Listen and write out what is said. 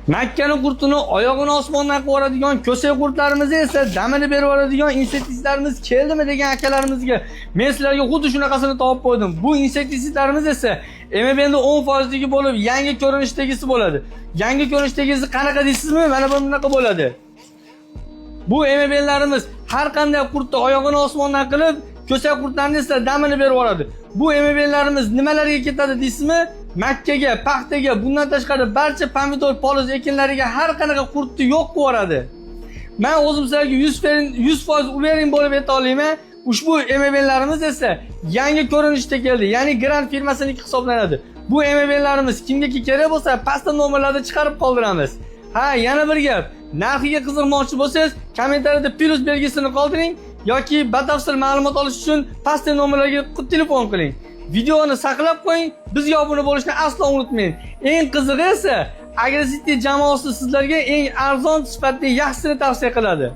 Makkani qurtini oyog'ini osmondan qilib yuboradigan, ko'sak qurtlarimizni esa damini berib yuboradigan insektitsidlarimiz keldimi degan akalarimizga men sizlarga xuddi shunaqasini topib qo'ydim. Bu insektitsidlarimiz esa MBNda 10%ligi bo'lib, yangi ko'rinishdagisi bo'ladi. Yangi ko'rinishdagisi qanaqa deysizmi? Mana bunaqa bo'ladi. Bu MBNlarimiz har qanday qurtni oyog'ini osmondan qilib, ko'sak qurtlarni esa damini berib yuboradi. Bu MBNlarimiz nimalarga ketadi deysizmi? Makkaga, paxtaga, bundan tashqari barcha pomidor, poliz ekinlariga har qanaqa qurtni yo'q qilib yuboradi. Men o'zim sizlarga 100% уверен bo'lib ayta olaman. Ushbu MBNlarimiz esa yangi ko'rinishda keldi. Ya'ni Grand firmasiniki hisoblanadi. Bu MBNlarimiz kimga kerak bo'lsa, pastda nomerlarda chiqarib qoldiramiz. Ha, yana bir gap. Narxiga qiziqmoqchi bo'lsangiz, kommentariyada plyus belgisini qoldiring yoki batafsil ma'lumot olish uchun pastda nomerlarga telefon qiling. Videoni saqlab qo'ying, bizga obuna bo'lishni aslo unutmang. Eng qizig'i esa, AgroCity jamoasi sizlarga eng arzon, sifatli, yaxshisini tavsiya qiladi.